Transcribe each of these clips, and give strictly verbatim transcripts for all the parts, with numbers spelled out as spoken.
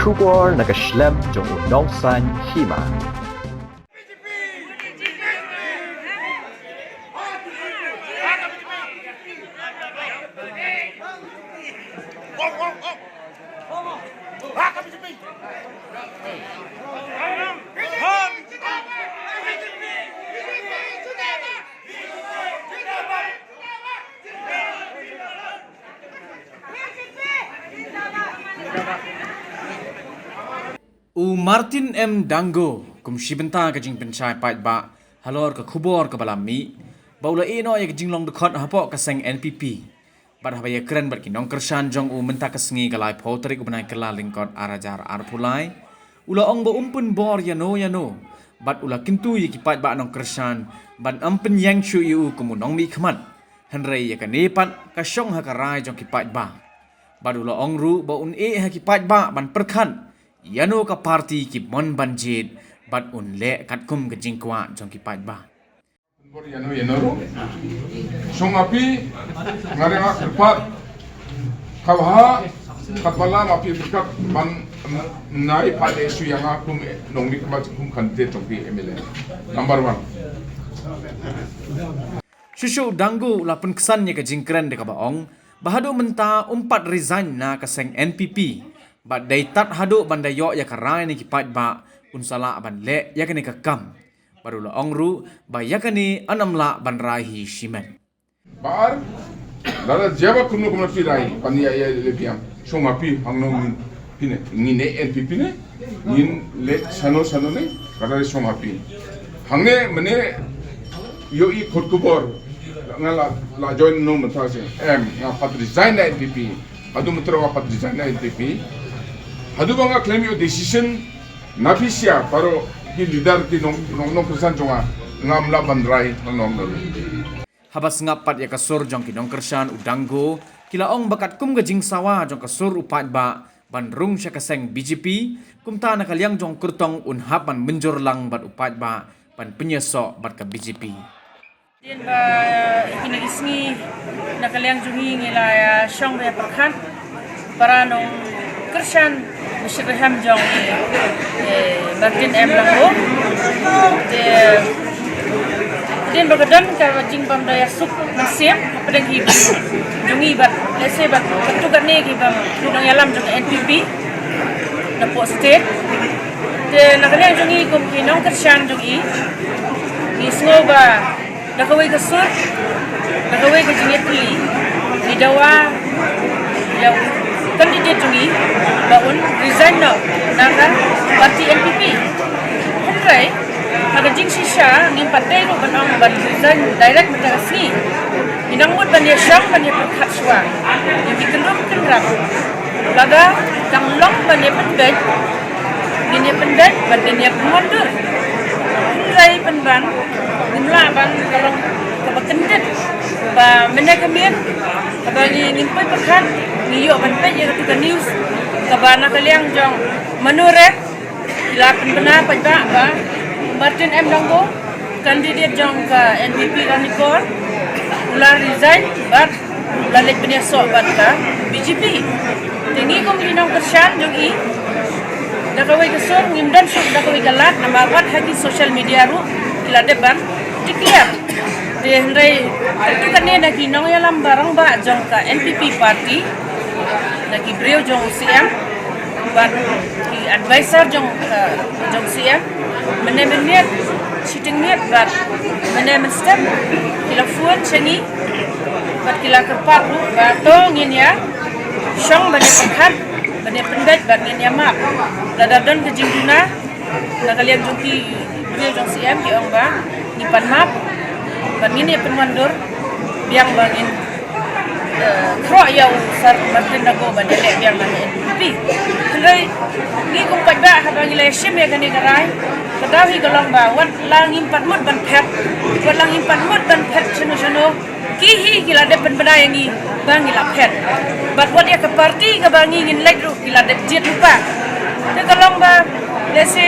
Khubor na ka shlem jong u nongsan hima. U Martin M Dango kum shi bynta ka jingpynshai paidbah halor ka khubor kaba la mih ba u la ïeh noh ïa ka jinglong dkhot hapoh ka seng N P P. Bad haba ïakren bad ki nongkyrshan jong u mynta ka sngi ka laiphew tarik u bnai Kyllalyngkot ar hajar arphew lai, u la ong ba um pynbor ïano ïano bad u la kyntu ïa ki paidbah nongkyrshan ban ym pynïeng shuh ïa u kum u nongmihkhmat. Hynrei ïa kane pat ka shong ha ka rai jong ki paidbah. Bad u la ong ruh ba un ïeh ha ki paidbah ban pyrkhat ïano ka parti ki mon ban jied bad un leh katkum ka jingkwah jong ki paidbah. Bor ïano ïano ruh. Shong ha phi, nga ring nga kyrpad. Kaba ha, katba la ma phi pyrkhat ban nai pat ïa shu ïa nga kum nongmihkhmat kum candidate jong phi M L A. Number one. Shuh shuh u Dango u la pynksan ïa ka jingkren da kaba ong ba haduh mynta um pat resign na ka seng N P P. Bad dei tad haduh ban da ïoh ïa ka rai na ki paidbah un sa lah ban leh ïa kane ka kam. Bad u la ong ruh ba ïa kane yn ym lah ban rai hi shimet. Ba ar, lada jia ba kumno kumno phi rai ban ïa ïa leh biang. Shong ha phi, hangno ngin phi ne, ngin ne N P P ne, ngin leh shano shano ne, ka da shong ha phi. Hangne mynne ïohi khot khubor, nga la, la join noh mynta seh. Em, nga pat resign na N P P. Haduh mynta nga pat resign na N P P. Haduh ba nga khlem ïoh decision na phi sha, baroh ki leader ki nong, nong, nongkyrshan jong nga, ngam lah ban rai, nong, nong, nong. Haba sngap pat ïa ka sur jong ki nongkyrshan u Dango, ki la ong ba katkum ka jingsawa jong ka sur u paidbah ban rung sha ka seng B J P, kumta na ka liang jong u kyrtong un hap ban mynjur lang bad u paidbah ban pynïasoh bad ka B J P. Hadien ba ïa kine ki sngi na ka liang jong ngi ngi la ïa shong ba ïa pyrkhat, para nongkyrshan ba shitrhem jong i, eh, Martin M Dango. Te hadien ba ka don ka jingbym da ïasuk mynsiem hapdeng ki jong i bad lehse bad katto katne ki bym, ki nongïalam jong N P P na poh state. Te na ka liang jong i kum ki nongkyrshan jong i, ngi sngew ba da kawei ka sur, da kawei ka jingïatylli, ngi dawa ïa u candidate jong i ba un resign noh na ka party N P P. Hynrei ha ka jingshisha ngim pat dei ruh ban ong ban resign direct mynta ka sngi. Ngi nang mut ban ïa shong ban ïa pyrkhat shuwa ïa ki kynrum kynrap. Lada dang long ban ïa pynbeit, ngin ïa pynbeit bad ngin ïa pynwandur. Hynrei pynban ngim lah ban ka long kaba kyndit ba mynne ka miet kaba ngi, ngin poi pyrkhat, ngi ïoh ban peit ïa katu ka news kaba na ka liang jong mano re ki la pynbna paidbah ba Martin M Dango, candidate jong ka N P P Ranikor, u la resign bad la leit pynïasoh bad ka B J P. Te ngi kum ki nongkyrshan jong i, da kawei ka sur ngim don shuh da kawei ka lad, namar wat ha ki social media ruh ki la dep ban declare. Te hynrei katto katne na ki nongïalam ba rangbah jong ka N P P party, na ki briew jong u C M bad ki advisor jong, eh, jong C M, mynne mynmiet, shiteng miet bad mynne mynstep ki la phone sha ngi bad ki la kyrpad ruh ba to ngin ïa shong ban ïa pyrkhat, ban ïa pynbeit bad ngin ïa map. Lada don ka jingduna na ka liang jong ki briew jong C M ki ong ba ngi pan map bad ngin ïa pynwandur biang ba ngin, eh, khroh ïa u Sir Martin Dango ban ïaleh biang na N P P. Hynrei ngi kum paidbah haba ngi la shim ïa kane ka rai, ka daw hi ka long ba wat la ngim pat mut ban phet, wat la ngim pat mut ban phet shano shano, ki hi ki la dep pynbna ïa ngi ba ngi la phet. Bad wat ïa ka party kaba ngi ngin leit ruh ki la dep jied lypa. Te ka long ba lehse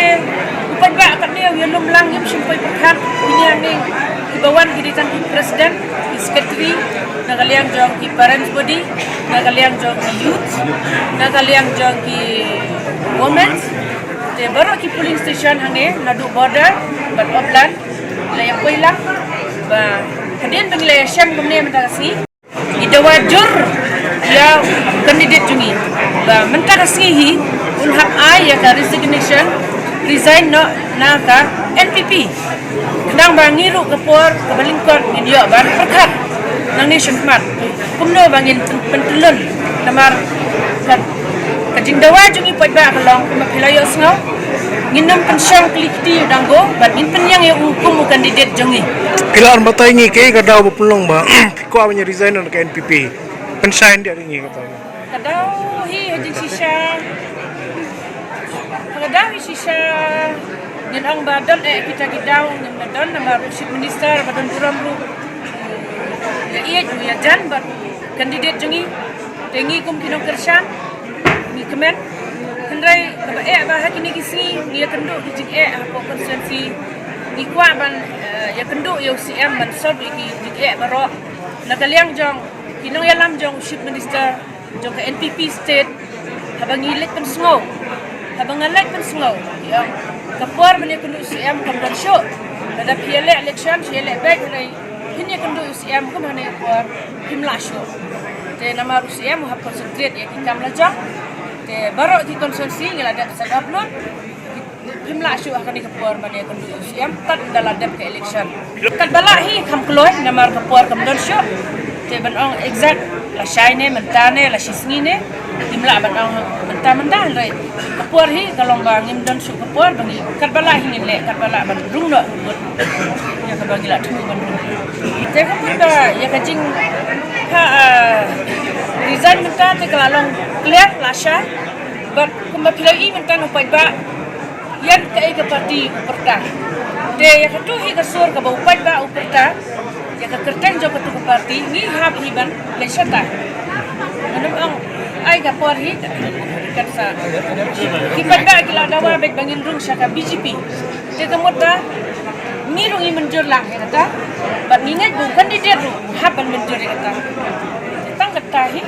u paidbah katne u ïalum lang, ngim shym poi pyrkhat ïa ngi. Kiba wan ki dei tang ki president, ki secretary, na ka liang jong ki parents body, na ka liang jong ki youth, na ka liang jong ki women. Te baroh ki polling station hangne naduh border bad Oplan la ïa poi lang. Ba hadien ba ngi la ïa shem kumne mynta ka sngi, ngi dawa jur ïa u candidate jong ngi ba mynta ka sngi hi un hap ai ïa ka resignation, resign noh na ka N P P. Khnang ba ngi ruh ka por kaba lyngkot ngin ïoh ban pyrkhat nangne shakhmat kumno ba ngin pyn-, pyntyllun. Namar ka, ka jingdawa jong ngi paidbah ka long kumba phi la ïohsngew, ngin nym pynshong kli kti u dang go bad ngin pynïeng ïa u kum u candidate jong ngi. Phi la ar batai ngi, kaei ka daw ba pynlong ba phi kwah ban ïa resign na ka N P P? Pynshai ïa ngi kata. Ka daw hi ha jingshisha, ka daw hi shisha ngin ong ba don eh kita ki daw ngin ba don, namar u Chief Minister ba don burom ruh ïa ïeit ïa jan bad candidate jong ngi. Te ngi kum ki nongkyrshan ngi kmen. Hynrei kaba eh ba ha kine ki sngi ngi ïakynduh ki jingeh hapoh constituency. Ngi kwah ban, eh, ïakynduh ïa u C M ban solve ïa ki jingeh baroh. Na ka liang jong ki nongïalam jong u Chief Minister jong ka N P P state, haba ngi leit pynsngew, haba nga leit pynsngew, ïa ka por ban ïakynduh C M kam don shuh. Lada phi ïaleh election, phi ïaleh beit, hynrei phin ïakynduh C M kum hane ka por phim lah shuh. Te namar u C M u hap concentrate ïa ki kam la jong. Te baroh ki constituency ngi la dep sa dap lut. Phim lah shuh ha kane ka por ban ïakynduh C M tad ynda la dep ka election. Katba lah hi kham kloi namar ka por kam don shuh. Te ban ong exact lashai ne mynta ne la shisngi ne, ngim lah ban ong mynta mynta, hynrei ka por hi ka long ba ngim don shuh ka por ba ngi, katba lah hi ngin leh, katba lah ban rung noh ïa kaba ngi la thmu ban rung. Te ka mut ba ïa ka jing ha, ah, resign mynta te ka la long clear lashai. Bad kumba phi la ïohi mynta na paidbah, ïa kaei ka party u pyrta. Te ïa katu hi ka sur kaba u paidbah u pyrta ïa ka kyrteng jong katu ka party, ngi hap hi ban leit shata. Ngan ym ong ai ka por hi kan sa. Ki paidbah ki la dawa beit ba ngin rung sha ka B J P. Te ka mut ba ngi ruh ngi mynjur lang ïa kata. Bad ngi ngeit ba u candidate ruh hap ban mynjur ïa kata. Te tang kata hi.